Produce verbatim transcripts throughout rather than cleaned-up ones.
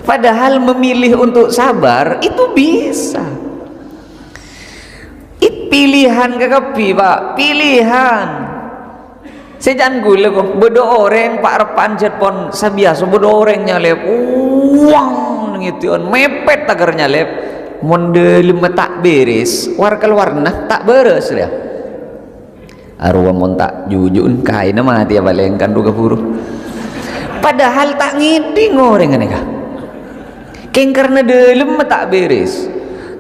Padahal memilih untuk sabar itu bisa. It-, pilihan kakabbhi, Pak, pilihan. Sè can ghulâ kok, bâdâ orèng pa'-reppa'an jhât pon sabiyasa, bâdâ orèng nyalèp, uwang ngèdhi'ân, mèpèt taghâr nyalèp. Mon dâlemma ta' bèrès, war-kalowarna ta' bârâs, ya. Arowa mon ta' juju'en, kaèna matèya palèng kan ru-kaburu. Padahal ta' ngèdhing orèng ghânèka. Kèng karna dâlemma ta' bèrès.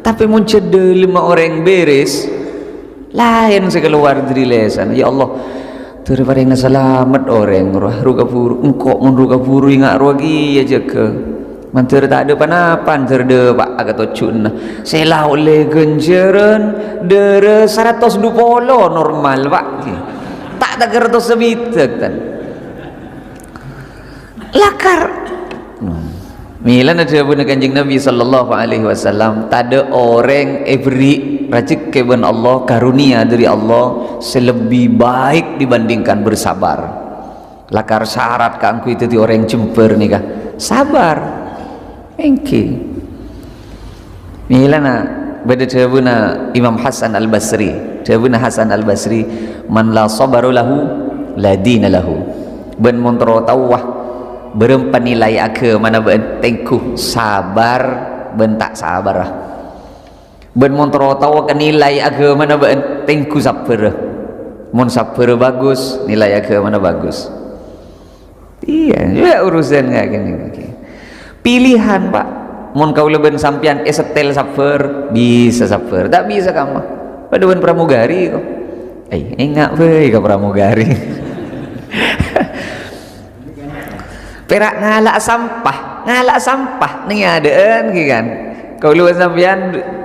Tapè mon jhât dâlemma orèng bèrès, laèn sè kalowar dâri lèsanna, "Ya Allah, dâri parèngna salamet orèng rowa, ru-kaburu. Engko' mon ru-kaburu enga' rowa kèya jâgâ." Mandhâr ta' adâ' pa-napa, mandhâr dâpa' ka tojjhuna. Sè la ollè ghânjhârân dârâ saratos dupolo normal, Pak. Ta' taghâr tos sabidhâk, tan. Lakar. Mèlana dhâbuna Kanjeng Nabi sallallahu alaihi wasallam, "Tadâ' orèng èbherri' rajhekkè bân Allah, karunia dâri Allah, sè lebbi baik dibandingkan bersabar." Lakar syarat kaangghuy dhâddhi orèng jembhâr nèka sabar. Èngghi. Mèlana bâdâ dhâbuna Imam Hasan Al-Basri. Dhâbuna Hasan Al-Basri, "Man la sabara lahu, la dina lahu." Bân mon terro taowa bârâmpa nilai aghâmana bâ'na, tèngghu sabar bân ta' sabarra. Bân mon terro taowa ka nilai aghâmana bâ'na, tèngghu sabbhârrâ. Mon sabbhârrâ bagus, nilai aghâmana bagus. Iyâ, iyâ urusan kayak gini, gini. Pilihan, Pak. Mon kaulâ bân sampèyan èsettèl sabbhâr, bisa sabbhâr. Ta' bisa kamma. Padâ bân pramugari kok. Eh, enga' bhâi ka pramugari. Pèra' ngala'a sampah, ngala'a sampah nèng è adâ'ân ghi kan. Kaulâ bân sampèyan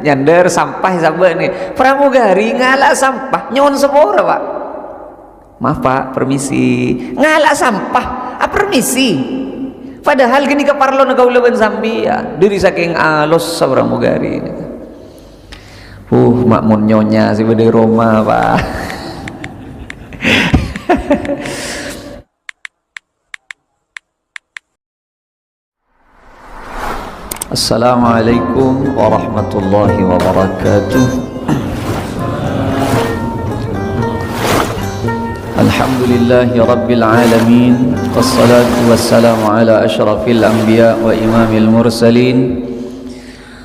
nyandâr sampah sabâ' nèng. Pramugari ngala'a sampah, nyo'on sapora, Pak. "Maaf, Pak, permisi." Ngala'a sampah, "Ah, permisi." Padahal ghânèka parlona kaulâ bân sampèyan. Dâri sakèng alossa pramugari nèka. Uh, ma' mon nyonya sè bâdâ è roma, Pak. Assalamualaikum warahmatullahi wabarakatuh. Alhamdulillahi rabbil alamin. Wassalatu wassalamu ala asyrafil anbiya wa imamil mursalin.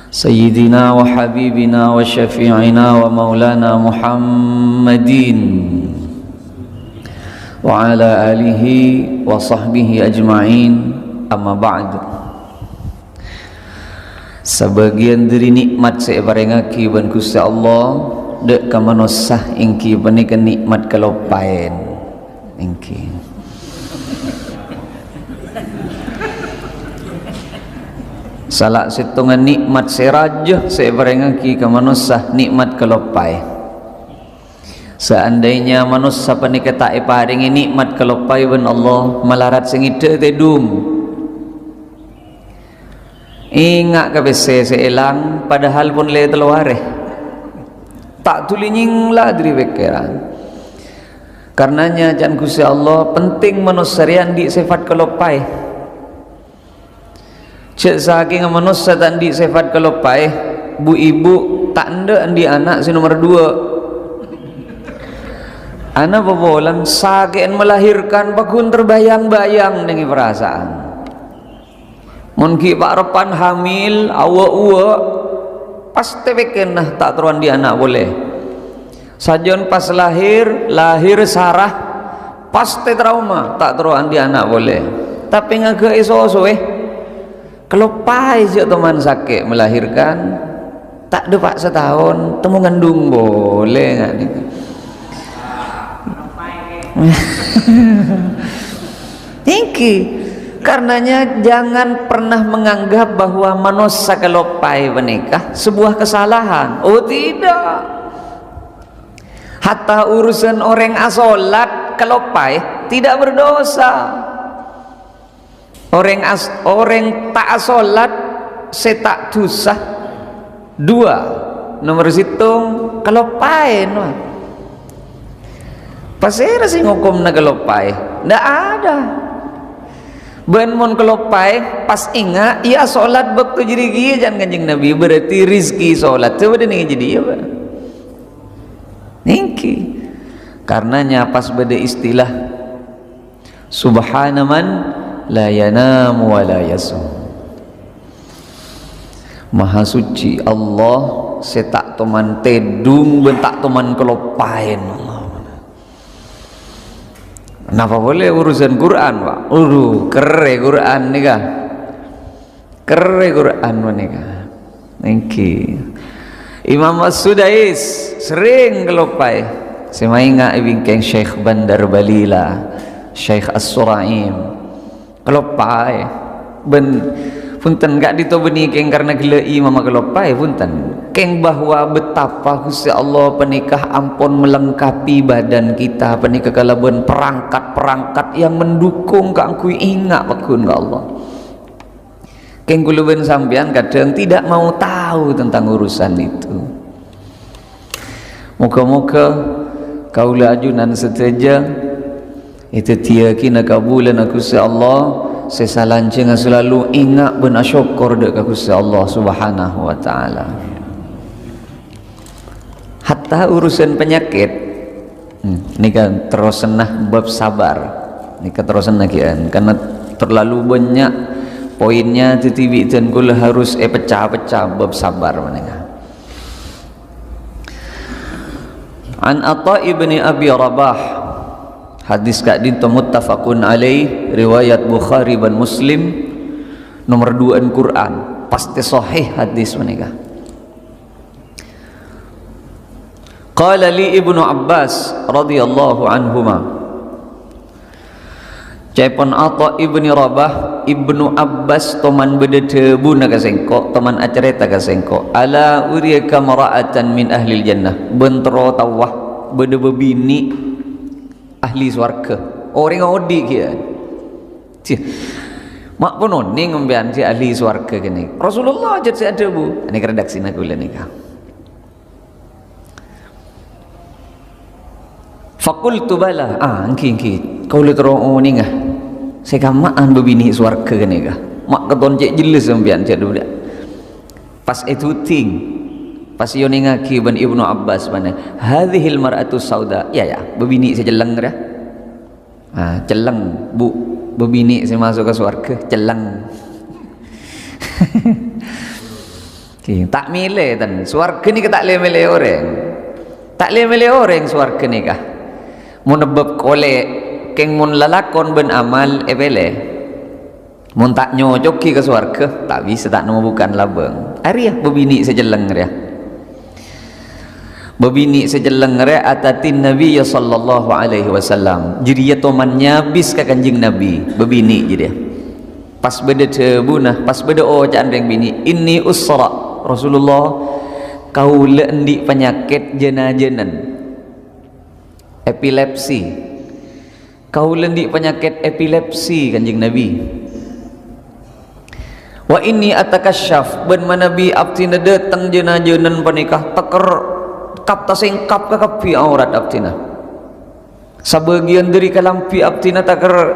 Sayyidina wa habibina wa syafi'ina wa maulana Muhammadin wa ala alihi wa sahbihi ajma'in, amma ba'du. Sabâgiyân dâri nè'mat sè èparèngaghi bân Ghustè Allah dâ' ka manossa èngghi panèka nè'mat kaloppaèn. Èngghi. Sala sèttonga nè'mat sè rajâ sè èparèngaghi ka manossa, nè'mat kaloppaè. Saandainya manossa panèka ta' èparèngè nè'mat kaloppaè bân Allah, malarat sè ngèdhâ'â tèdung. Enga' ka pèssè sè èlang, padahal pon lè tello arè. Ta' dhuli nyèngla dâri pèkkèran. Karenanya, can Ghustè Allah, penting manossa rèya andi' sèfat kaloppaè. Jhâ' sakènga manossa ta' andi' sèfat kaloppaè, bu-ibu ta' endâ' andi' ana' sè nomer dua. Ana' popolan sakè'an melahirkan paggun terbayang-bayang nèng è parasaan. Mon ghi' pa'-reppa'an hamil, awâ'-uwâ', pastè pèkkèranna ta' terro andi' ana' polè. Sajân pas lahir, lahir Sarah, pastè trauma, ta' terro andi' ana' polè. Tapè ngaghâ' èso-sowè, kaloppaè jhâ' toman sakè' melahirkan, ta' dâpa' sataon, temmo ngandung polè, nga' nèka. Èngghi, karenanya jangan pernah menganggap bahwa manossa kaloppaè panèka sebuah kesalahan. Oh, tidak. Hatta urusan orèng asolat kaloppaè tidak berdosa. Orèng as-, orèng ta' asolat sè ta' dhusa. Dua, nomer sèttong, kaloppaèn, wah. Pasèra sè ngokomma kaloppaè? Ndak ada. Bân mon kaloppaè, pas enga', iyâ, salat bâkto jârèya kèya, can Kanjeng Nabi, berarti rizki salat sè bâdâ neng jâdiyâ, Pak. Èngghi. Karna nyapa pas bâdâ istilah, "Subhana man la yanamu wa la yasum." Maha suci Allah sè ta' toman tèdung bân ta' toman kaloppaèn. Napa polè urusan Qur'an, Pak? Uru, kerrè Qur'an nèka. Kerrè Qur'an panèka. Èngghi. Imam As-Sudais serrèng kaloppaè. Sè maènga' è bingkèng Syekh Bandar Balila, Syekh As-Suraim. Kaloppaè. Bân, bhunten, ka'dinto bânnè kèng karna ghellâ' imam kaloppaè, bhunten. Kèng bahwa betapa Ghustè Allah panèka ampon melengkapi badan kita panèka kalabân perangkat-perangkat yang mendukung kaangghuy enga' pagghun ka Allah. Kèng kaulâ bân sampèyan kadhâng tidak mau tahu tentang urusan itu. Moga-moga kaulâ ajunan sadhâjâ èdhâddhiyâghinâ kabulâna Ghustè Allah sè salanjhângnga salalu enga' bân asokkor dâ' ka Ghustè Allah Subhanahu wa Ta'ala. Hatta urusan penyakit, hmm, nèka terrosanna bab sabar. Nèka terrosanna ghi'an, karena terlalu banyak poinnya, dhâddhi bi' dân kaulâ harus èpecca-pecca bab sabar panèka. An Atha ibni Abi Rabah. Hadis ka'dinto muttafaqun alaih, riwayat Bukhari bân Muslim, nomer duwâ'ân Qur'an. Pastè sahih hadis panèka. Qala li Ibnu Abbas radhiyallahu anhuma. Ca'èpon Atha ibni Rabah, Ibnu Abbas toman bâdâ dhâbuna ka sèngko', toman acarèta ka sèngko', "Ala uriyaka mar'atan min ahlil jannah." Bân terro taowa bâdâ bâbinè' ahli sowarghâ. Orèng odi' ghi'an. Cih. Ma' pon onèng sampèyan sè ahli sowarghâ kènè'. Rasulullah jhât sè adhâbu. Nèka redaksina kaulâ nèka. Faqultu bala, ah, èngghi, èngghi, kaulâ terro onènga. Sè kamma'an bâbinè' sowarghâ ghânèka. Ma' katon cè' jellès sampèyan, cè' dhubâ'. Pas èdhudhing, pas èonèngaghi bân Ibnu Abbas panè, "Hadzihil mar'atus sauda." Iyâ, iyâ, bâbinè' sè celleng, ra. Ah, celleng, Bu. Bâbinè' sè maso' ka sowarghâ, celleng. Ki, ta' mèlè, ten. Sowarghâ nèka ta' lè-mèlè orèng. Ta' lè-mèlè orèng sowarghâ nèka. Mon bab kolè', kèng mon lalakon bân amal èpèlè. Mon ta' nyocoghi ka sowarghâ, ta' bisa, ta' nemmo bukaan labâng. Arèya bâbinè' sè celleng rèya. Bâbinè' sè celleng rèya atatin Nabiyya sallallahu alaihi wasallam. Jârèya toman nyabis ka Kanjeng Nabi, bâbinè' jârèya. Pas bâdâ dhâbuna, pas bâdâ oca'an rèng binè', "Inni usra." Rasulullah, kaulâ andi' panyakèt jân-ajânan. Epilepsi. Kaulâ andi' panyakèt epilepsi, Kanjeng Nabi. "Wa inni atakasyaf," bân manabi abdhina dâteng jân-ajânan panèka, taker-, kap-tasèngkap kakabbhi aurat abdhina. Sabâgiyân dâri kalambhi abdhina taker-,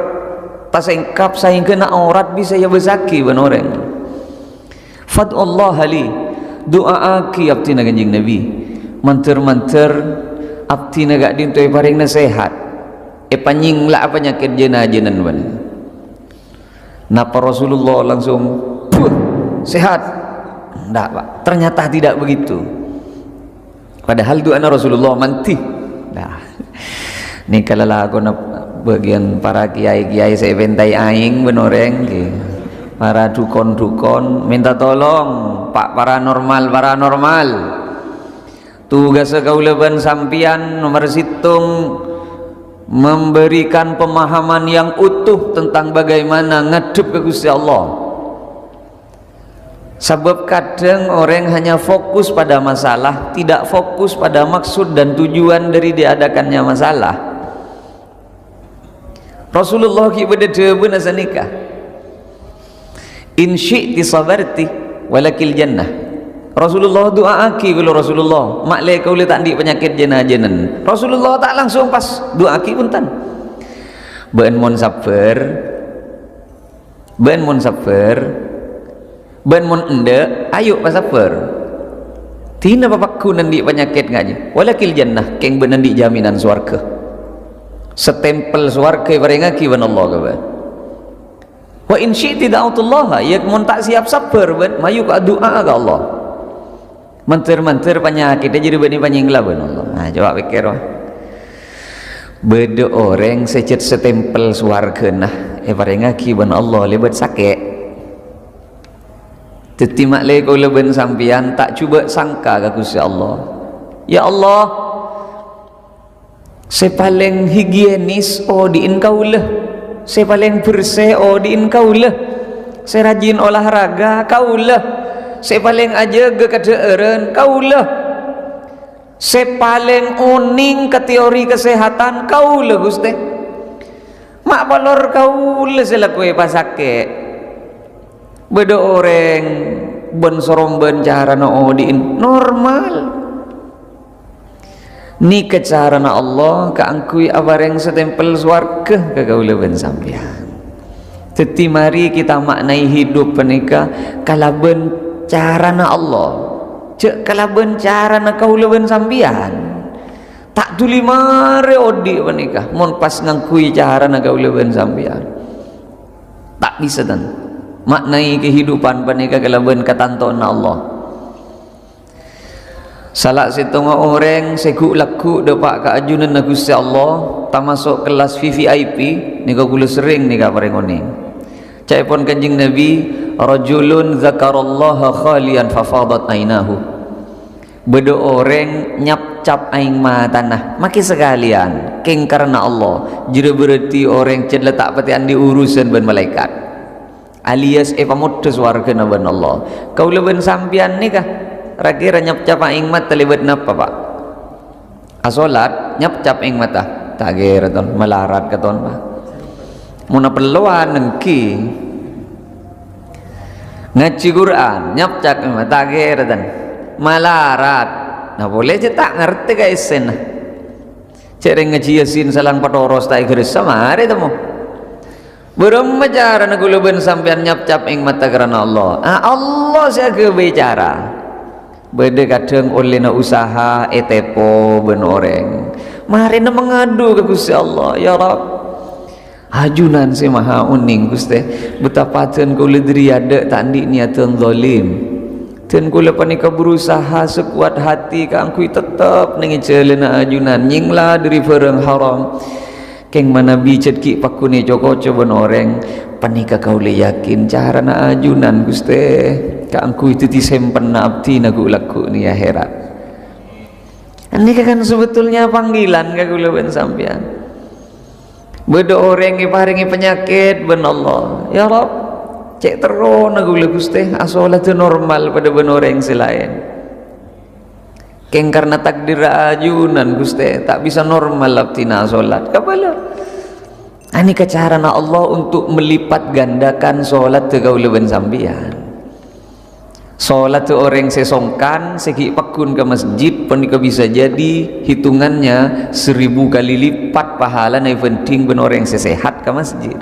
tasèngkap saèngghâna aurat bisa èabâsaghi bân orèng. "Fad'ullaha li," du'aaghi abdhina Kanjeng Nabi. Mandhâr-mandhâr abdhina ka'dinto èparèngana sehat. Èpanyèngla'a panyakèt jân-ajânan panèka. Napa Rasulullah langsung, "Buh, sehat?" Ndak, Pak. Ternyata tidak begitu. Padahal du'ana Rasulullah mandhi. Nah, nèka lalakonna bâgiyân para kiai-kiai sè èpèntaè aèng bân orèng, ngghi. Para dukon-dukon, minta tolong, Pak Paranormal, Paranormal. Tugassa kaulâ bân sampèyan nomer sèttong, memberikan pemahaman yang utuh tentang bagaimana ngadhep ka Ghustè Allah. Sabâb kadhâng orèng hanya fokus pada masalah, tidak fokus pada maksud dan tujuan dari diadakannya masalah. Rasulullah ghi' bâdâ dhâbuna sanèka, "In syi'ti sabarti walakil jannah." Rasulullah, "Du'aaghi kaulâ, Rasulullah. Ma' lè kaulâ ta' andi' panyakèt jân-ajânan." Rasulullah ta' langsung pas, "Du'aaghi, bhunten." Bâ'ân mon sabbhâr, Bân mon sabbhâr, bân mon endâ', ayo pasabbhâr. Dina papaggun andi' panyakèt ngajhi. Walakil jannah, kèng bân andi' jaminan sowarghâ. Stempel sowarghâ èparèngaghi bân Allah ka bân. Wa in syi'ti da'awtullaha, iyâ mon ta' siap sabbhâr bân, mayu ka du'a ka Allah. Mandhâr-mandhâr panyakèddhâ jârèya bânnè panyèngla bân Allah. Nah, coba pèkkèr, wah. Bâdâ orèng sè jhât stempel sowarghâna èparèngaghi bân Allah lèbât sakè'. Dhâddhi ma'lè kaulâ bân sampèyan ta' jhubâ' sangka ka Ghustè Allah. Ya Allah, sè palèng higienis odi'in kaulâ, sè palèng bersè odi'in kaulâ, sè rajin olahraga kaulâ, sè palèng ajâgâ kadhâ'ârân kaulâ, sè palèng onèng ka teori kasehatan kaulâ, Ghustè. Ma' palor kaulâ sè lagghu èpasakè'. Bâdâ orèng bân-sarombân carana odi'in normal. Nèka carana Allah kaangghuy aparèng stempel sowarghâ ka kaulâ bân sampèyan. Dhâddhi, mari kita maknai hidup panèka kalabân carana Allah. Jhâ' kalabân carana kaulâ bân sampèyan. Ta' dhuli marè odi' panèka, mon pas ngangghuy carana kaulâ bân sampèyan. Ta' bisa, tan. Maknai kehidupan panèka kalabân katantowanna Allah. Sala sèttonga orèng sè ghu'-lagghu' dâpa' ka ajunanna Ghustè Allah, tamaso' kellas V V I P, nèka kaulâ serrèng nèka parèng onèng. Ca'èpon Kanjeng Nabi, "Rajulun dzakarallaha khaliyan fafadat ainahu." Bâdâ orèng nyapcap aèng matana, makè sakalèyan, kèng karana Allah, jârèya berarti orèng jhât la ta' patè andi' urusan bân malaèkat. Alias èpamodhâ sowarghâna bân Allah. Kaulâ bân sampèyan nèka, ra-kèra nyapcap aèng mata lèbât napa, Pa'? Asolat, nyapcap aèng mata. Ta' kèra, ton, malarat ka, ton, Pa'. Mon apellowan, èngghi. Ngajhi Qur'an, nyapcap aèng mata, ta' kèra, ton. Malarat. Nah, polè jhâ' ta' ngartè ka èssèna. Cè' rèng ngajhi Yasin salang patoros ta' èghâressa, marè temmo. Bârâmma carana kaulâ bân sampèyan nyapcap aèng mata karana Allah? Ah, Allah sè aghâbây cara. Bâdâ kadhâng ollèna usaha ètèpo bân orèng. Marèna mangadu ka Ghustè Allah, "Ya Rabb, ajunan sè maha onèng, Ghustè, betapa dân kaulâ dhâri adâ' ta' andi' niyadan zalim. Dân kaulâ panèka berusaha sakowat hati kaangghuy tettep nèng è jhâlânna ajunan, nyèngla dhâri bhârâng haram." Kèng manabi jhât ghi' pagghun èco-koco bân orèng, panèka kaulâ yakin carana ajunan, Ghustè, kaangghuy dhâddhi sèmpenna abdhina ghu'-lagghu' nèka akhèrat. Nèka kan sebetulnya panggilan ka kaulâ bân sampèyan. Bâdâ orèng èparèngè panyakèt bân Allah. "Ya Rabb, cè' terrona kaulâ, Ghustè, asoladhâ normal padâ bân orèng sè laèn." Kèng karna takdir ajunan, Ghustè, ta' bisa normal abdhina asolat. Kabâlâ. Anèka carana Allah untuk melipat gandakan solat kaulâ bân sampèyan. Solat orèng sè songkan, sè ghi' pagghun ka masjid, panèka bisa jadi hitungannya seribu kali lipat pahalana èbhândhing bân orèng sè sehat ka masjid.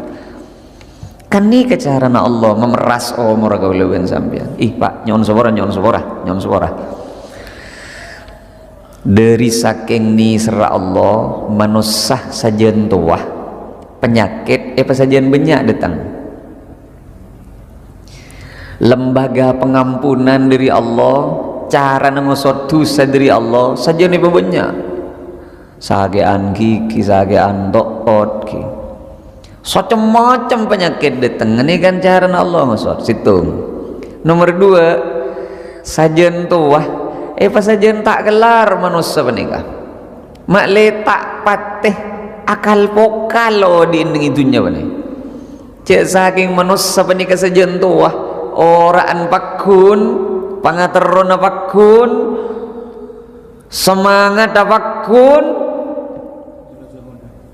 Kan nèka carana Allah memeras omorra kaulâ bân sampèyan. Ih, Pa', nyo'on sapora, nyo'on sapora, nyo'on sapora. Dhâri sakèng nèserra Allah, manossa sajân towa, panyakèt èpasajân bânnya' dâteng. Lembaga pengampunan dhâri Allah, carana ngosot dhusa dhâri Allah, sajân èpabânnya'. Sakè'an ghighi, sakè'an to'ot, ghi. Sacem-macem panyakèt dâteng, nèka kan carana Allah ngosot, sèttong. Nomer dua, sajân towa, èpasajân ta' kellar manossa panèka. Ma'lè ta' patè akal pokal odi'na nèng è dhunnya panè. Cè' sakèng manossa panèka sajân towa, ora'an pagghun, pangaterrona pagghun, Samangatta pagghun.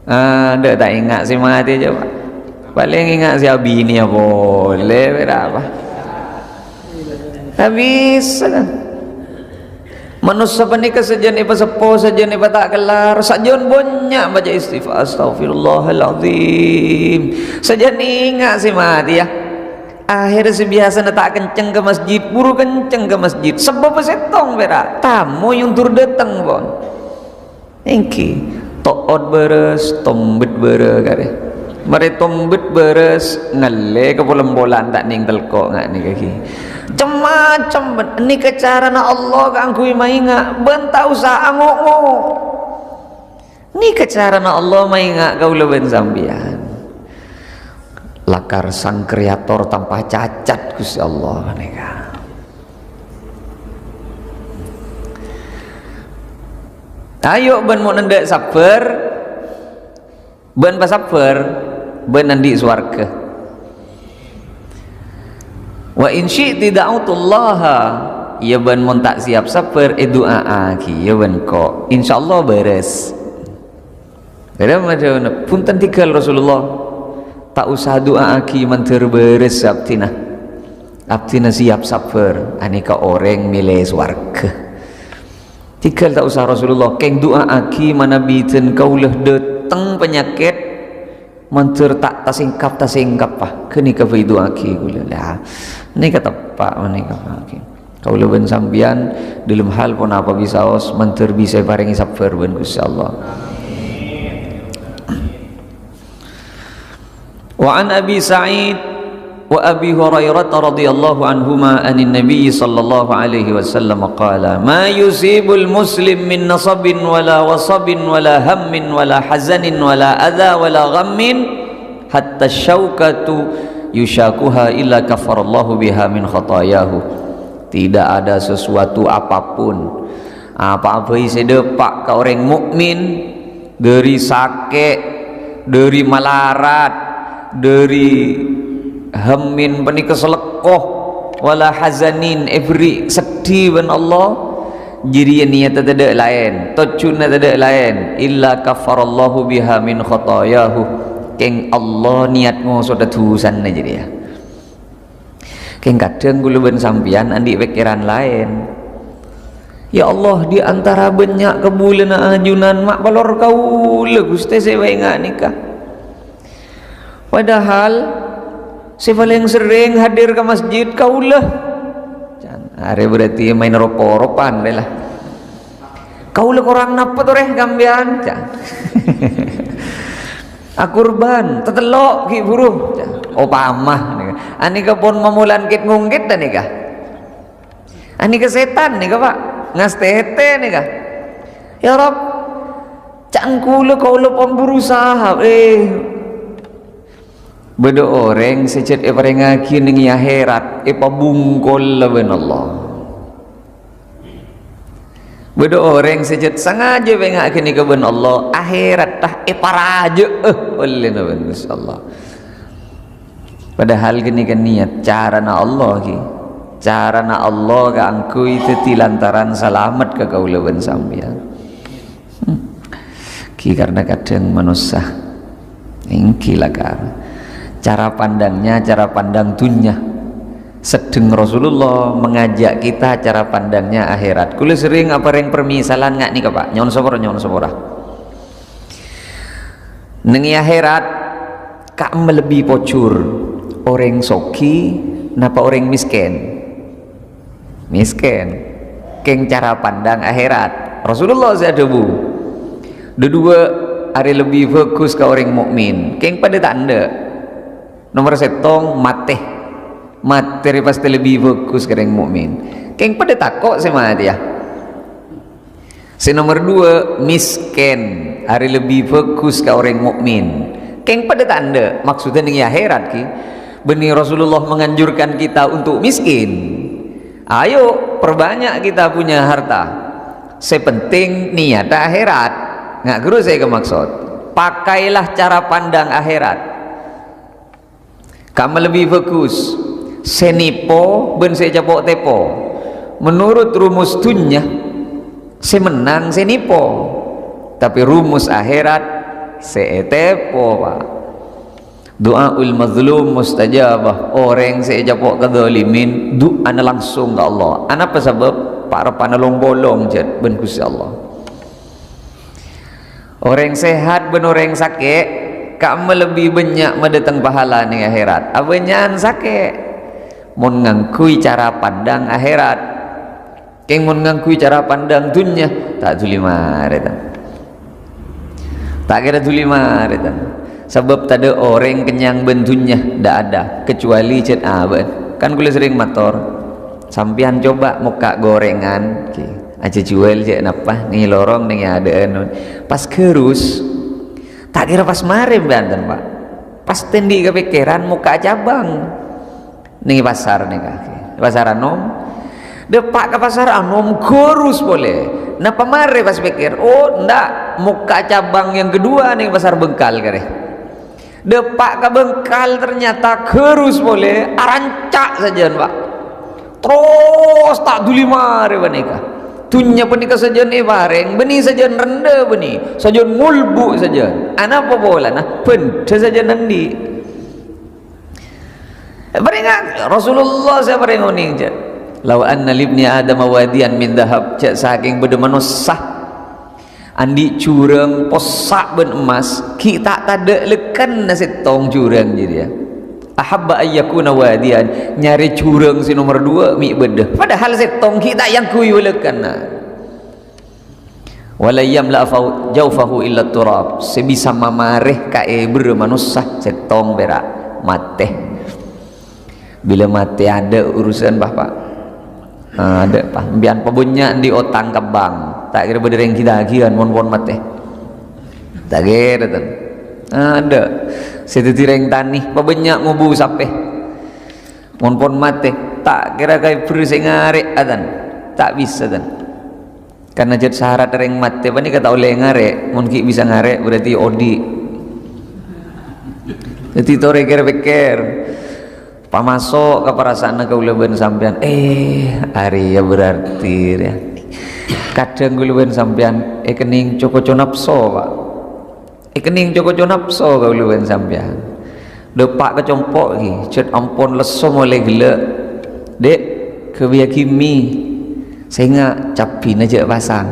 Ah, dâ' ta' enga' sè matè, coba. Palèng enga' sè abiniyâ polè, bârâmma. Ta' bisa, kan? Manossa panèka sajân èpaseppo, sajân èpata' kellar, sajân bânnya' maca istighfar, "Astaghfirullahaladzim." Sajân enga' sè matè, ya. Akhèrra sè biyasana ta' kenceng ka masjid, buru kenceng ka masjid. Sabâbbhâ sèttong pèra', tamoy ondur dâteng, pon. Èngghi, to'ot bârâs, tombet bârâ karè. Marè tombet bârâs, ngallè ka polem-polèm ta' nèng telko' nga' nèka ghi. Cem-macem, bân nèka carana Allah kaangghuy maènga', bân ta' osa ango'-ngo'. Nèka carana Allah maènga' kaulâ bân sampèyan. Lakar Sang Kreator tanpa cacat, Ghustè Allah nèka. Ayo, bân mon endâ' sabbhâr, bân pasabbhâr, bân andi' sowarghâ. "Wa in syi'ti da'awtullaha," iyâ bân mon ta' siyap sabbhâr, èdu'a'aghi, iyâ bân ko'. Insyaallah bârâs. Bâdâ madhâbuna, "Bhunten, tèghâl Rasulullah. Ta' osa du'a'aghi mandhâr bârâs abdhina. Abdhina siyap sabbhâr, anèka orèng mèlè sowarghâ. Tèghâl ta' osa Rasulullah, kèng du'a'aghi manabi dân kaulâ dâteng panyakèt, mandhâr ta' tasèngkap-tasèngkap, ah, ghânèka bhâi du'a'aghi kaulâ." Lah, nèka teppa' panèka, oke. Kaulâ bân sampèyan dâlem hal ponapa bisaos mandhâr bisa èparèngè sabbhâr bân Ghustè Allah. Wa an Abi Sa'id wa Abi Hurairah radhiyallahu anhuma anin Nabi sallallahu alaihi wasallam qala, "Ma yusibul muslim min nasabin wala wasabin wala hammin wala hazanin wala adza wala ghammin hatta syaukatu yusyakuha illa kaffarallahu biha min khatayahu." Tidak ada sesuatu apapun, apa bhâi sè dâpa' ka orèng mukmin, dâri sakè', dâri malarat, dâri hammin panèka salekko, wala hazanin, èberri' seddhi bân Allah, jârèya niyatta tadâ' laèn, tojjhuna tadâ' laèn, illa kaffarallahu biha min khatayahu, kèng Allah niyat ngosodhâ dhusana jârèya. Kèng kadhâng kaulâ bân sampèyan andi' pèkkèran laèn. "Ya Allah, di antara bânnya' kabulâna ajunan ma' palor kaulâ, Ghustè, sè èpaènga' nèka. Padahal sè palèng serrèng hadir ka masjid kaulâ." Can, arè berarti maèn rop-oropan rè la. "Kaulâ korang napa torè sampèyan?" Can. "Akurban, tatello' ghi' buru." Can. Opama nèka. Anèka pon mamolan kèt-ngongkèt ta' nèka. Anèka sètan nèka, Pak. Ngastètè nèka. "Ya Rabb, can kaulâ, kaulâ pon berusaha." Eh. Bâdâ orèng sè jhât èparèngaghi neng è akhèrat, èpabungkol bân Allah. Bâdâ orèng sè jhât sangajâ èpaènga' ghânèka bân Allah, akhèratta èparajâ'â ollèna bân Ghustè Allah. Padahal ghânèka niyat, carana Allah ghi. Carana Allah kaangghuy dhâddhi lantaran salamet ka kaulâ bân sampèyan. Hmm. Ghi karna kadhâng manossa. Èngghi lakar. Cara pandangnya, cara pandang dunya. Sedheng Rasulullah mengajak kita cara pandangnya akhèrat. Kaulâ serrèng aparèng permisalan nga' nèka, Pak. Nyo'on sapora, nyo'on sapora. Neng è akhèrat, ka'emma lebbi pojhur, orèng soghi napa orèng mèskèn? Mèskèn. Kèng cara pandang akhèrat. Rasulullah sè adhâbu, "Dhâduwâ' arè lebbi bhâghus ka orèng mukmin." Kèng padâ ta' endâ'? Nomer sèttong, matè. Matè rè pastè lebbi bhâghus ka orèng mukmin. Kèng padâ tako' sè matèya. Sè nomer duwâ', mèskèn, arè lebbi bhâghus ka orèng mukmin. Kèng padâ ta' endâ', maksoddhâ neng è akhèrat, ghi. Bânnè Rasulullah menganjurkan kita untuk miskin. Ayo, perbanyak kita punya harta. Sè penting niyatta akhèrat. Nga' ghuru sè èkamaksod. Pakailah cara pandang akhèrat. Ka'emma lebbi bhâghus, sè nèpo bân sè ècapo' tèpo. Menurut rumus dunya, sè mennang sè nèpo. Tapè rumus akhèrat, sè ètèpo, Pak. Du'aul mazlum mustajabah. Orèng sè ècapo' kadhâlimin, du'ana langsung ka Allah. Anapa sabâb? Parebbhâna long-polong jhât bân Ghustè Allah. Orèng sehat bân orèng sakè', ka'emma lebbi bânnya' madâteng pahala neng akhèrat. Abânnya'an sakè'. Mon ngangghuy cara pandang akhèrat. Kèng mon ngangghuy cara pandang dhunnya, ta' dhuli marè, tan. Ta' kèra dhuli marè, tan. Sabâb tadâ' orèng kennyang bân dhunnya, ndak ada, kecuali jhât abâ'na. Kan kaulâ serrèng mator, sampèyan coba mokka' gorengan, ghi, ajâ juwâl jhâ' napa, neng è lorong, neng è adâ'ân. Pas ghârus, ta' kèra pas marè bân tan, Pak. Pas ta' andi' kapèkkèran mokka' cabang. Neng pasar nèka, pasar Anom. Dâpa' ka pasar Anom, ghârus polè. Napa marè pas pèkkèr, "Oh, ndak, mokka' cabang yang kedua neng pasar Bengkal karè." Dâpa' ka Bengkal, ternyata ghârus polè, aranca' sajân, Pak. Terros ta' dhuli marè panèka. Dhunnya panèka sajân èparèng, bânnè sajân rendhâ bânnè, sajân ngolbu' sajân. Anapa polana? Bhendhâ sajân andi'. Parènga-, Rasulullah sè parèng onèng, jâ', "Lau anna libni Adam wadiyan min dhahab," jâ' sakèng bâdâ manossa andi' jurâng possa' bân emmas, ghi' ta' tadâ' lèkkanna sèttong jurâng jârèya. "Ahabba ayyakuna wadiyan," nyarè jurâng sè nomer duwâ' mè' bâdâ. Padahal sèttong ghi' ta' èangghuy bâlâkana. "Wa la yamla fau-, jaufahu illa turab," sè bisa mamarè ka èbhârrâ manossa sèttong pèra' matè. Bilâ matè adâ' urusan, Pak, Pak. Ah, adâ', Pak. Sampèyan pabânnya' andi' otang ka bank. Ta' kèra bâdâ rèng ghi-taghiân mon pon matè. Ta' kèra, tan. Adâ'. Sè dhâddhi rèng tanè, pabânnya' ngobu sapè. Mon pon matè, ta' kèra ka èbhârrâ sè ngarè', a, tan. Ta' bisa, tan. Karna jât sarat rèng matè panèka ta' ollè ngarè'. Mon ghi' bisa ngarè', berarti odi'. Dhâddhi torè kèr-pèkkèr. Pamaso' ka parasaanna kaulâ bân sampèyan. Eh, arèya berarti, ya. Kadhâng kaulâ bân sampèyan èkennèng co-koco napso, Pak. Èkennèng co-koco napso kaulâ bân sampèyan. Dâpa' ka compo' ghi, jât ampon lesso molè ghellâ'. "Dek, ghâbâyyâghi mi. Sènga' cabbhina jâ' pasang.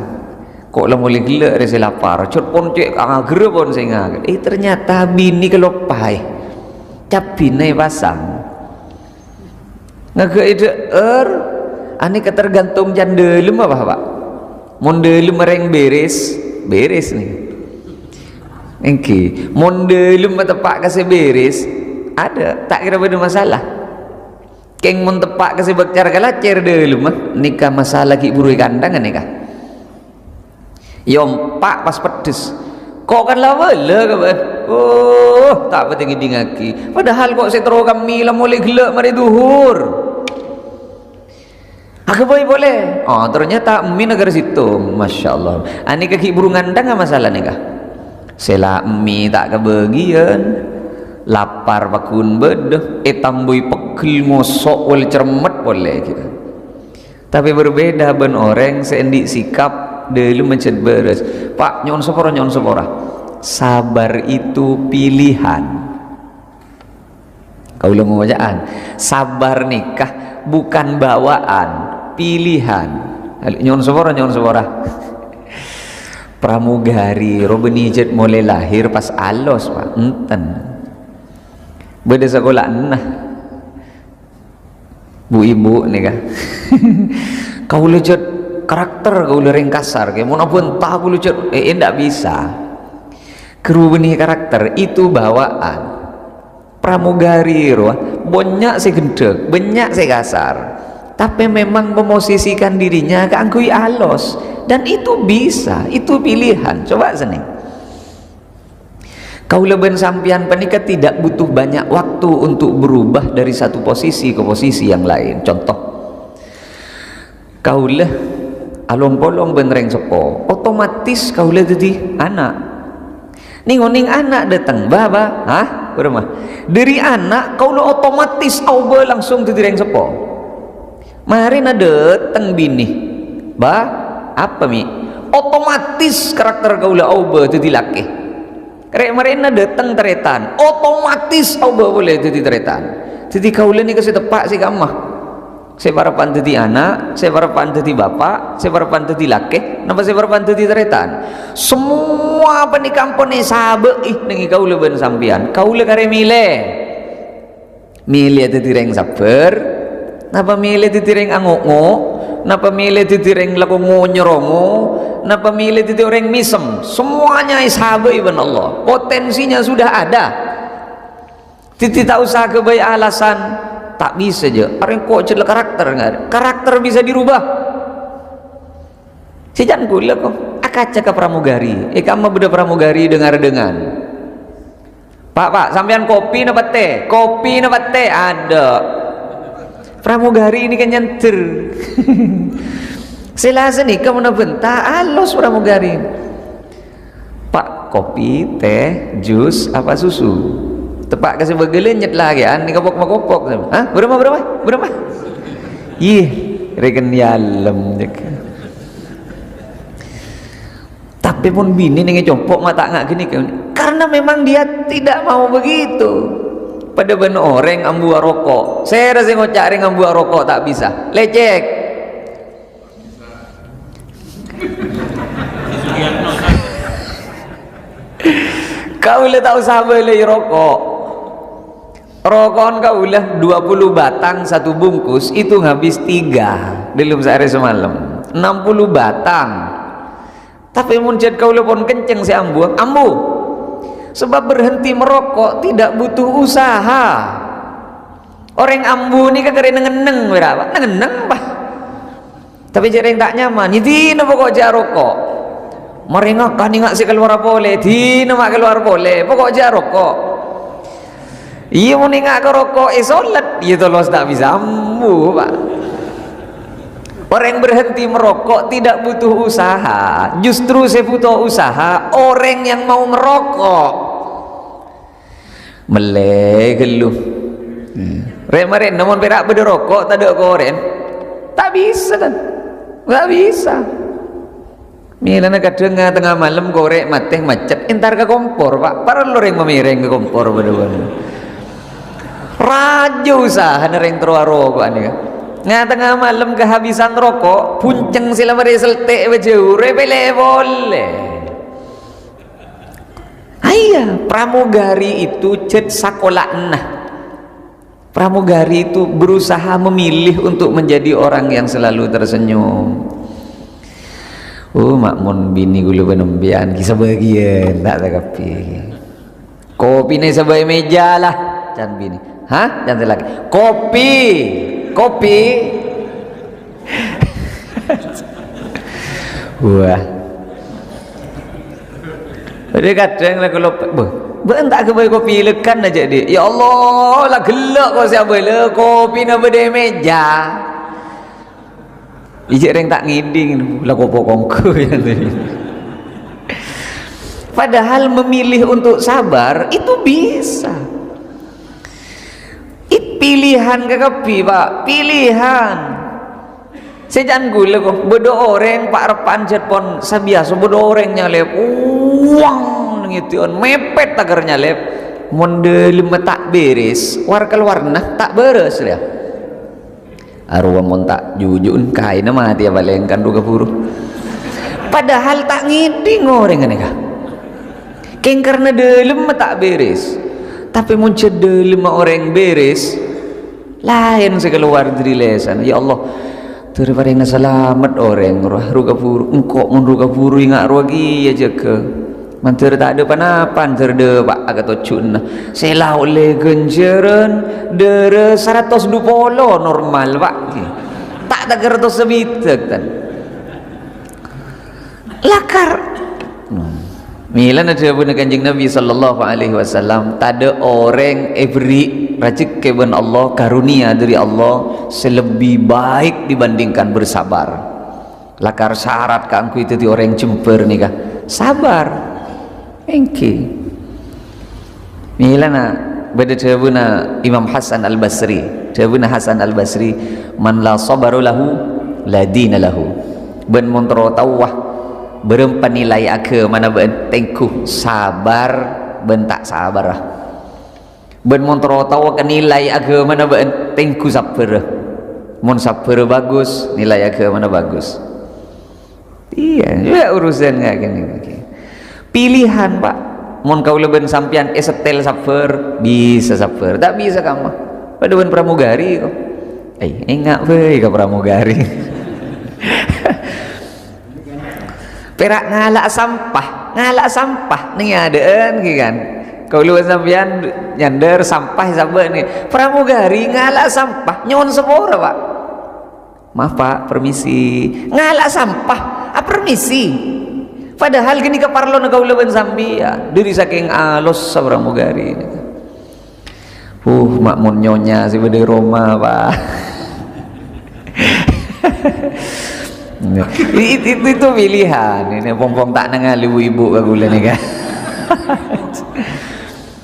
Ko' la molè ghellâ' rè sè lapar." Jât pon cè' aghârrâ pon sènga'. Eh, ternyata binè kaloppaè. Cabbhina èpasang. Ngaghâi dhâ'âr, anèka tergantung can dâlem apa, Pak? Mon dâlem orèng bèrès, bèrès nèka. Èngghi, mon dâlem teppa' ka sè bèrès, adâ', ta' kèra bâdâ masalah. Kèng mon teppa' ka sè bâkcar kalacèr dâlemma, nèka masalah ghi' buru èkandhâng nèka. Èompa' pas peddhâs. Ko' kan la bâlâ ka bâ'na. Oh, ta' patè ngèdingngaghi. Padahal ko' sè terro kammè la molè ghellâ' marè dhuhur. Aghâbây polè. Oh, ternyata emmèna karè sèttong. Masya Allah. Anèka ghi' buru ngandhângnga masalah nèka. Sè la emmè ta' kabâgiyân. Lapar pagghun bâdâ. Ètambâi pegghel ngoso' wal cermet polè gitu. Tapè berbeda bân orèng sè andi' sikap dâlem mencet bârâs. Pak, nyo'on sapora, nyo'on sapora. Sabar itu pilihan. Kaulâ moca'an, sabar nèka bukan bawaan, pilihan. Nyo'on sapora, nyo'on sapora. Pramugari, ro bânnè jât molè lahir pas alos, Pak. Enten. Bâdâ sakola'anna. Bu-ibu nèka. Kaulâ jât karakter, kaulâ rèng kasar, kè. Mon abhânta kaulâ jât, eh, eh, ndak bisa. Ghâru bânnè karakter, itu bawaan. Pramugari rowa, bânnya' sè ghendhâk, bânnya' sè kasar. Tapè memang memosisikan dirinya kaangghuy alos. Dan itu bisa, itu pilihan. Coba sennèng. Kaulâ bân sampèyan panèka tidak butuh banyak waktu untuk berubah dari satu posisi ke posisi yang lain. Contoh, kaulâ along-polong bân rèng seppo, otomatis kaulâ dhâddhi ana'. Nèng-onèng ana' dâteng, "Ba, ba, hah?" Bârâmma? Dhâri ana', kaulâ otomatis aobâ langsung dhâddhi rèng seppo. Marèna dâteng binè, "Ba, apa, Mi?" Otomatis karakter kaulâ aobâ dhâddhi lakè. Rè'-marèna dâteng tarètan, otomatis aobâ polè dhâddhi tarètan. Dhâddhi kaulâ nèka sè teppa' sè ka'emma. Sè parappa'na dhâddhi ana', sè parappa'na dhâddhi bapa', sè parappa'na dhâddhi lakè, napa sè parappa'na dhâddhi tarètan. Samowa panèka ampon èsabâ'i nèng è kaulâ bân sampèyan. Kaulâ karè mèlè. Mèlè dhâddhi rèng sabbhâr, Napa mele dhâddhi rèng ango'-ngo'? Napa mele dhâddhi rèng lako ngo-, nyarongo? Napa mele dhâddhi orèng mèsem? Semuanya èsabâi bân Allah. Potensinya sudah ada. Dhâddhi ta' osa aghâbây alasan, "Ta' bisa, jâ'. Arèng ko' cella karakter, nggak ada." Karakter bisa dirubah. Sè can kaulâ ko', akaca ka pramugari. È kamma bâdâ pramugari dhâ-ngadhâ. "Pak, Pak, sampèyan kopi napa tè?" "Kopi napa tè?" "Adâ'." Pramugari ini kan nyandher. Sè la sanèka mon abhânta, alos pramugari. "Pak, kopi, teh, jus, apa susu?" Teppa' ka sè bâgâlâ nyet lagè'an, nèka pok-makopok. "Hah? Bârâmma, bârâmma? Bârâmma?" "Iyâ, rèken yalem," cèk. Tapè mon binè nèng è compo' ma' ta' nga' ghânèka, karena memang dia tidak mau begitu. Padâ bân orèng ambuwâ roko'. Sèra sè ngoca' rèng ambuwâ roko' ta' bisa. Lècèk. Kaulâ ta' osa bâlâi roko'. Roko'en kaulâ dua puluh batang satu bungkus, itu habis tiga dalam sehari semalam. Enam puluh batang. Tapè mon jhât kaulâ pon kencèng sè ambu, ambu. Sebab berhenti merokok tidak butuh usaha. Orèng ambu nèka karè neng-enneng, wèra, Pak. Neng-enneng, Pak. Tapè jhâ' rèng ta' nyaman, yâ dinah poko' jhâ' aroko'. Marènga kanènga sè kalowar polè, dinah ma' kalowar polè, poko' jhâ' aroko'. Iyâ, mon enga' ka roko' èsolèt, iyâ tolos ta' bisa ambu, Pak. Orang berhenti merokok tidak butuh usaha, justru sè butuh usaha orang yang mau merokok. Mellè ghâllu. Hmm. Rè-marèna mon pèra' bâdâ roko', tadâ' korèn. Ta' bisa, kan? Ta' bisa. Mèlana kadhâng nga-, tengnga malem korè' matè macet, entar ka kompor, Pak. Parlo rèng mamèrèng ka kompor bâdâ bân. Rajâ usahana rèng terro aroko'an nèka. Nga-, tengnga malem kahabisan roko', buncèng sè la marè seltè' bâjâ urè pèlè polè. Ayya, pramugari itu jhât sakola'na. Pramugari itu berusaha memilih untuk menjadi orang yang selalu tersenyum. Oh, ma' mon binè kaulâ panembiya'an, ghi sabâgiyân, ta' takabbhi. Kopina èsabâ' è mèja, la, can binè. Hah? Can sè lakè. Kopi. Kopi. Wah. Dâri kadhâng la kaulâ, "Bâh, bâ'na ta' aghâbây kopi lèghân ajâ, Dhi'?" "Ya Allah, la ghellâ' ko' sè abâlâ, kopina bâdâ è mèja." Ijâ rèng ta' ngèdhing, la kopo kongko ya. Padahal memilih untuk sabar itu bisa. It-, pilihan kakabbhi, Pak, pilihan. Sè can kaulâ ko', bâdâ orèng pa'-reppa'an jhât pon sabiyasa, bâdâ orèng nyalèp, uwang nangèdhi'ân, mèpèt taghâr nyalèp. Mon dâlemma ta' bèrès, war-kalowarna ta' bârâs, ya. Arowa mon ta' juju'en, kaèna matèya palèng kan ru-kaburu. Padahal ta' ngèdhing orèng ghânèka. Kèng karna dâlemma ta' bèrès. Tapè mon jhât dâlemma orèng bèrès, laèn sè kalowar dâri lèsanna, "Ya Allah, dâri parèngnga salamet orèng rowa ru-kaburu. Engko' mon ru-kaburu enga' rowa kèya jâgâ." Mandhâr ta' dâ' pa-napan, dhâr dâ' pa' ka tojjhuna. Sè la ollè ghânjhârân dârâ saratos dupolo normal, Pak. Ta' taghâr tos sabidhâk, tan. Lakar. Mèlana dhâbuna Kanjeng Nabi sallallahu alaihi wasallam, "Tadâ' orèng èberri' rajhekkè bân Allah, karunia dâri Allah, sè lebbi baik dibandingkan bersabar." Lakar sarat kaangghuy dhâddhi orèng jembhâr nèka, sabar. Èngghi. Mèlana bâdâ dhâbuna Imam Hasan Al-Basri. Dhâbuna Hasan Al-Basri, "Man la sabara lahu, la dina lahu." Bân mon terro taowa bârâmpa nilai aghâmana bâ'na, tengghu sabar bân ta' sabarra. Bân mon terro taowa ka nilai aghâmana bâ'na, tengghu sabbhârrâ. Mon sabbhârrâ bagus, nilai aghâmana bagus. Iyâ, iyâ, urusan kayak gini, gini. Pilihan, Pak. Mon kaulâ bân sampèyan èsettèl sabbhâr, bisa sabbhâr. Ta' bisa kamma. Padâ bân pramugari ko'. Eh, enga' bhâi ka pramugari. Pèra' ngala'a sampah, ngala'a sampah neng è adâ'ân ghi kan. Kaulâ bân sampèyan nyandâr sampah sabâ' nè. Pramugari ngala'a sampah, nyo'on sapora, Pak. "Maaf, Pak, permisi." Ngala'a sampah, "Ah, permisi." Padahal ghânèka parlona kaulâ bân sampèyan. Dâri sakèng alossa pramugari. Uh, ma' mon nyonya sè bâdâ è roma, Pak. It-, it-, itu pilihan. Ini pong-pong ta' nangalebu ibu ka kaulâ nèka.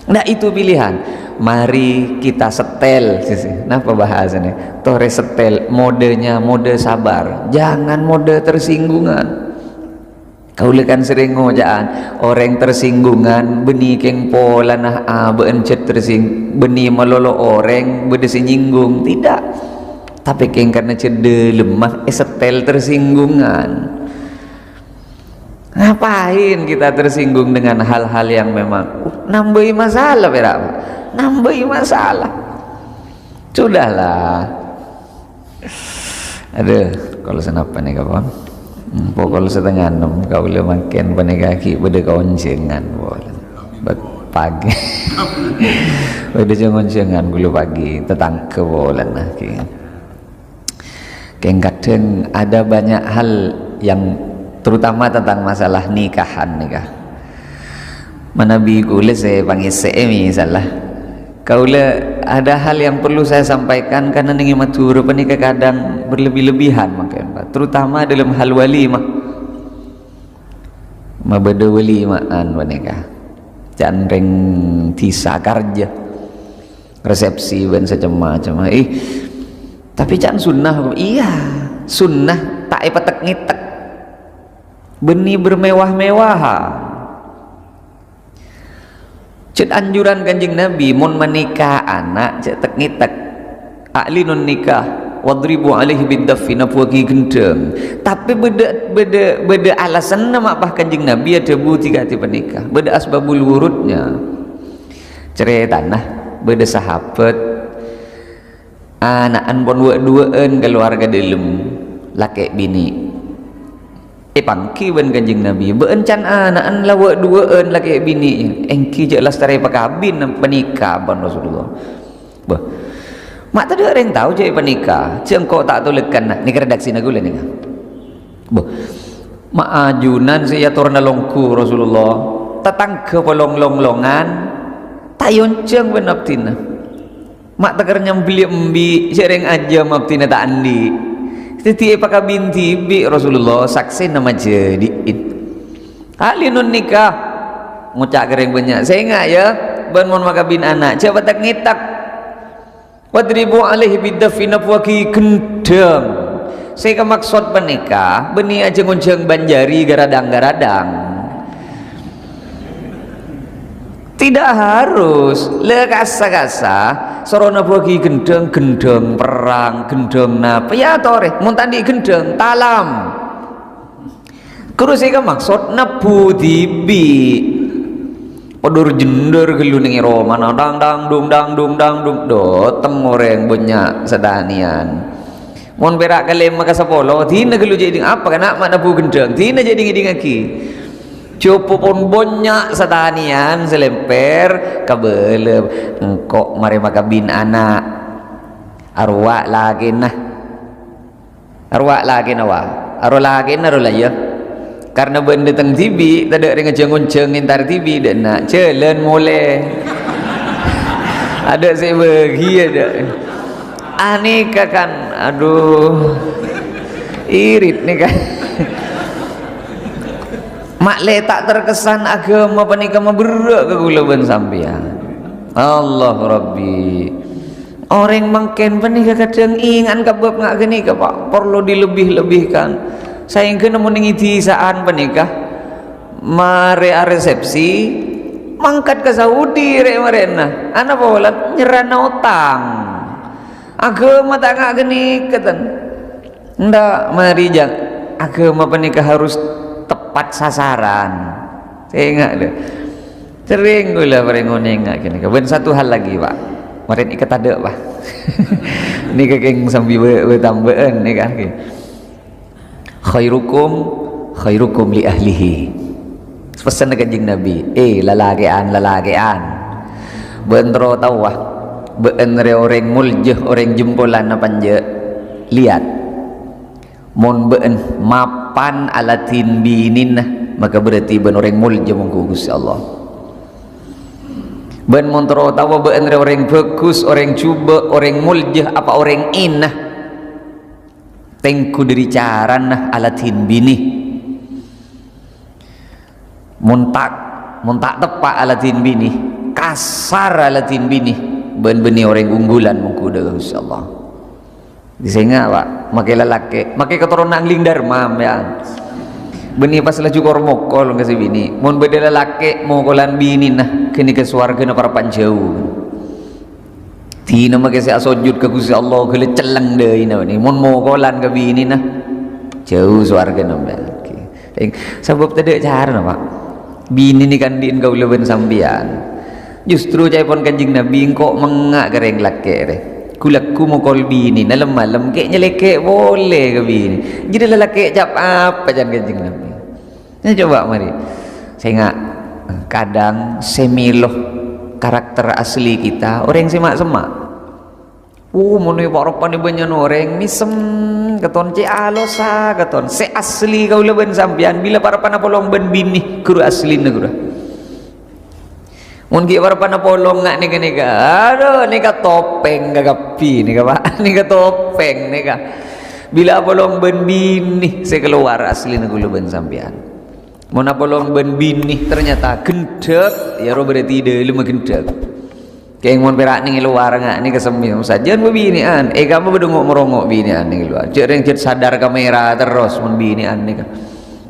Nah, itu pilihan. Mari kita setel, sisi. Napa bahasanya? Torè setel, modenya mode sabar. Jangan mode tersinggungan. Kaulâ kan serrèng ngoca'an, orèng tersinggungan bânnè kèng polana abâ'na jhât tersing-, bânnè malolo orèng bâdâ sè nyinggung. Tidak. Tapè kèng karna jhât dâlemma èsetel tersinggungan. Ngapain kita tersinggung dengan hal-hal yang memang, uh, nambâi masalah, pèra', Pak? Nambâi masalah. Sudahlah. Adhu, kol sanapa nèka, Pon? Hmm, pokol setengah enam, kaulâ mangkèn panèka ghi' bâdâ kaonjhângan, Pon. Bâk-, pagi. Bâdâ jhâng-onjhângan kaulâ pagi, tatangghâ polana ghi'. Kèng kadhâng ada banyak hal yang terutama tentang masalah nikahan nèka. Manabi kaulâ sè pangèssè'è misalla. Kaulâ ada hal yang perlu saya sampaikan karena neng è Madhurâ panèka kadang berlebih-lebihan mangkèn, Pak. Terutama dalam hal walimah. Mabâdâ walima'an panèka. Can rèng dhisa karja. Resepsi bân sacem-macem. Ih, tapè can sunnah. Iyâ, sunnah ta' èpatek-ngètek. Bânnè bermewah-mewahan. Cè' anjuran Kanjeng Nabi, mon manika ana', cè' tek-ngètek. "A'linun nikah, wadribu alaihi bid-daffi," nabbhuwâghi gendhâng. Tapè bâdâ, bâdâ, bâdâ alasanna ma' pas Kanjeng Nabi adhâbu dhika-dhika panèka. Bâdâ asbabul wurudnya. Carètana, bâdâ sahabat, ana'na pon wâ'-duwâ'ân kalowarga dâlem, lakè' binè'. Èpangghi bân Kanjeng Nabi, "Bâ'ân can ana'na la wâ'-duwâ'ân lakè' binè', èngghi jhâ' lastarè èpakabin panèka ampon Rasulullah." Bâh, ma' tadâ' rèng tao jhâ' èpanèka, jhâ' engko' ta' tolèkan, nèka redaksina kaulâ nèka. Bâh, ma' ajunan sè èyatorana longghu Rasulullah, tatangghâ polong long-longan, ta' èonjhâng bân abdhina. Ma' tèkèr nyambelli embi', jhâ' rèng ajâm abdhina ta' andi'. Dhâddhi èpakabin dhibi' Rasulullah, saksèna majâdi'in. "A'linun nikah," ngoca' ka rèng bânnya', "Sènga', yâ, bân mon makabin ana', jhâ' patek-ngètek. Wadribu alaihi bid-daffi," nabbhuwâghi gendhâng. Sè èkamaksod panèka, bânnè ajhâng-onjhâng bân jhâri garadang-garadang. Tidak harus. La kassa-kassa, soro nabbhuwâghi gendhâng, gendhâng perrang, gendhâng napa, èyatorè. Mon ta' andi' gendhâng, talam. Ghuru sè èkamaksod nabbhu dhibi'. Padhâr jendher ghâllu neng è romana, dang, dang, dung, dang, dung, dang, dung. Dâteng orèng bânnya' satanèyan. Mon pèra' kalèma ka sapolo, dhina ghâllu jhâ' dhing-, apa kana' ma' nabbhu gendhâng, dhina jhâ' dhing-ngèdhingngaghi. Jhâ' pon bânnya' satanèyan sè lèmpèr, kabâlâ, "Engko' marè makabin ana'. Arowa lakèna." Arowa lakèna, wa. Aro lakèna, aro la, yâ. Karna bân dâteng dhibi', tadâ' rèng ajhâng-onjhâng èntar dhibi', dâ' enna'. Jhâlân molè. Adâ' sè bâghi, adâ'. Anèka kan, adhu. Irit nèka. Ma' lè ta' terkesan aghâma panèka maberrâ' ka kaulâ bân sampèyan. Allahu Rabbi. Orèng mangkèn panèka kadhâng ènga'an ka bab nga' ghânèka, Pak, parlo dilebih-lebihkan. Saèngghâ mon neng è dhisa'an panèka, marè aresepsi, mangkat ka Saudi rè'-marè'na. Ana polana nyerrana otang. Aghâma ta' nga' ghânèka, ten. Enḍâ', marè jhâ'. Aghâma panèka harus tepat sasaran. Sènga', lho. Serrèng kaulâ parèng onènga ghânèka. Bân satu hal lagi, Pak. Marèn èkatadâ', Pak. Nèka kèng sambi bâ-, bâ-, tambâ'ân nèka, ngghi. "Khairukum, khairukum li ahlihi." Pessenna Kanjeng Nabi, "Eh, lalakè'an, lalakè'an. Bâ'ân terro taowa, bâ'ân rè orèng molja, orèng jempolan apa enjâ'? Liyat. Mon bâ'ân mapan aladhin binèna, maka berarti bâ'ân orèng molja mongghu Gusti Allah. Bâ'ân mon terro taowa bâ'ân rè orèng bhâghus, orèng jhubâ', orèng molja, apa orèng èna, tengghu dâri carana aladhin binè. Mon ta', mon ta' teppa' aladhin binè, kasar aladhin binè, bâ'ân bânnè orèng unggulan mongghu dâ' Gusti Allah." Sènga', Pak, makè lalakè', makè katoronan Lingdarma, sampèyan. Bânnè pas laju kor-mokol ka sè binè. Mon bâdâ lalakè' mokolan binèna, ghânèka sowarghâna parappa'na jhâu. Dina makè sè asojud ka Gusti Allah, ghellâ' cellèng dâina, bânnè. Mon mokolan ka binèna, jhâu sowarghâna, sampèyan. Oke. Sabâb tadâ' carana, Pak. Binè nèka andi'en kaulâ bân sampèyan. Justru ca'èpon Kanjeng Nabi, "Engko' mengnga' ka rèng lakè' rè. Ghu-lagghu mokol binèna lem-malem, kè' nyalèkè' polè ka binè." Jadi lalakè' cap apa can Kanjeng Nabi? Ya, coba mari. Sènga', kadang sè mèlo karakter asli kita, orèng sè ma'-semma'. Oh, mon è parappa'na bânnya'na orèng, mèsem katon, cè' alossa katon. Sè asli kaulâ bân sampèyan, bilâ parappa'na polong bân binè, ghuru aslina, ghuru. Mon ghi' parappa'na polong nga' nèka-nèka, adu, nèka topèng kakabbhi nèka, Pak. Nèka topèng nèka. Bilâ apolong bân binè sè kalowar aslina kaulâ bân sampèyan. Mon apolong bân binè ternyata ghendhâk, ya ro berarti dâlemma ghendhâk. Kèng mon pèra' nèng è lowar nga' nèka semmèm sajân bâ binè'an. È kamma bâdâ ngo'-morongo' binè'an nèng è lowar. Cè' rèng cè' sadar kamera terros mon binè'an nèka.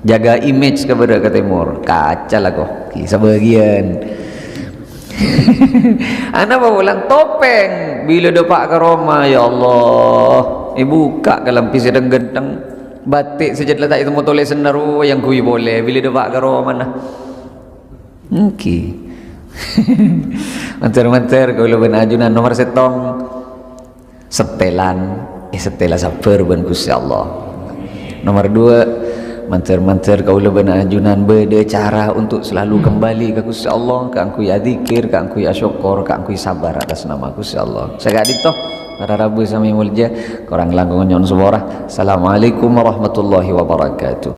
Jaga image ka bârâ' ka tèmor. Kaca la ko. Ki sabâgiyân. Ana apa polana topèng. Bilâ dâpa' ka roma, ya Allah. Èbukka' kalambhi sè dhâng-ghântheng. Batik sè cè' la ta' ètemmo tolèsanna rowa èangghuy polè. Bilâ dâpa' ka romana. Èngghi. Mandhâr-mandhâr kaulâ bân ajunan nomor sèttong, settèlan, eh, settèla sabbhâr bân Gusti Allah. Nomor dua, mandhâr-mandhâr kaulâ bân ajunan bâdâ cara untuk selalu kembali ka Gusti Allah, kaangghuy adzikir, kaangghuy asokkor, kaangghuy sabbhâr atas nama Gusti Allah. Saka'dinto, para rabu sami molja, korang langkong nyo'on sapora. Assalamualaikum warahmatullahi wabarakatuh.